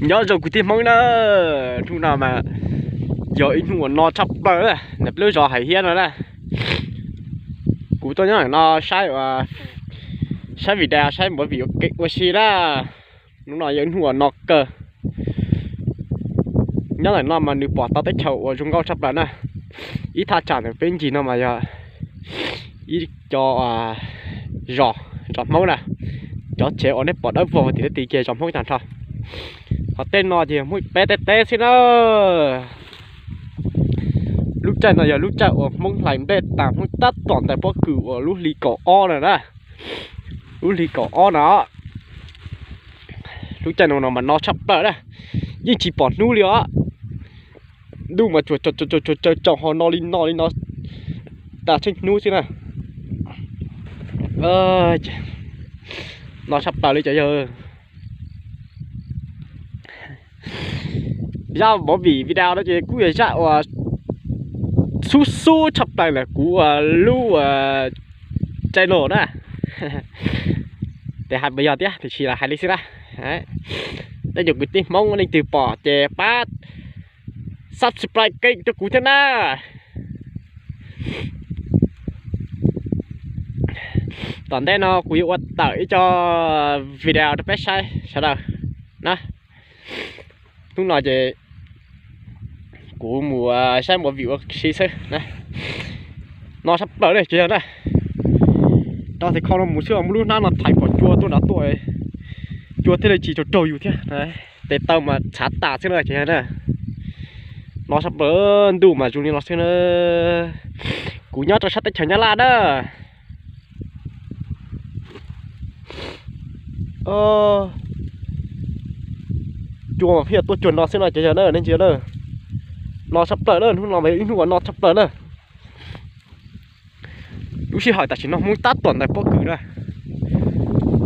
Nyob zoo kwv tij Hmoob na, hnub no mas yog ib hnub uas no tshaj plaws na, ntawm peb lub zos Hais Hiab no na. Kuv tuaj nyob ntawm no saib, saib video, saib movie ua si na. Hnub no yog ib hnub uas no kawg. Nyob ntawm no mas nws pom tau teb chaws uas zoo nkauj tshaj plaws na. Ib thaj tsam ntawm peb ncig no mas yog ib co zos, zos Hmoob na. Cov tsev uas nej pom dawb vog tim no ces zos Hmoob tag nrho. Ho tej no ces yog Hmoob peb teb teb xwb na. Lub caij no yog lub caij uas Hmoob hlais nplej tas Hmoob tab tom ntawm pob kws uas lub hli kaum ob na na. Lub hli kaum ob no, lub caij no no mas no tshaj plaws na, yeej tsis pom hnub li os. Ntuj mas tsuas tsaus tsaus ho no li no li no tas tsheej hnub xwb na. No tshaj plaws li cov yawg. Zaj movie video no ces kuj yog zaj uas xub xub tshaj plaws ntawm kuv lub channel na. Ces hais puas yog thiab tiam sis los hais li xwb na. Tej nyuag kwv tij Hmoob leej twg pom ces pab subscribe kênh rau kuv thiab na. Tom ntej no kuv yuav ua tawm ib co video rau peb saib sawv daws na. Hnub no ces kuv mus saib movie ua si xwb na. No tshaj plaws li ces yog na, rau tes kho no mus xwb, muab lub hnab no thaiv kom cua tuaj nrad tuaj, cua thiaj li tsis raug raug yus thiab. Tes taw mas tshav tas xwb na ces yog na. No tshaj plaws, ntuj mas zoo li no xwb na. Kuv nyob rau sab teb chaws Nyab Laj na. Cua mas pheej yog tuaj cuag no xwb no ces yog na, nej ntsia na. No tshaj plaws na, hnub no mas yog ib hnub uas no tshaj plaws na. Lub sij hawm tam sim no Hmoob tab tom ntawm pob kws na.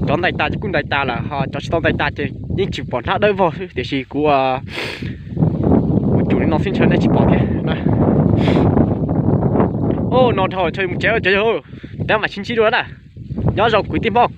Cov ntais tas ces kuj ntais tas lawm, ho cov tsis tau ntais tas ces yeej tsis pom hnab dawb vog xwb, tiam sis kuv ua tsum li no xwb ntshe nej tsis pom thiab na. No dhau ntshe mus tsev cov yawg, peb mam sib ntsib dua na. Nyob zoo kwv tij Hmoob.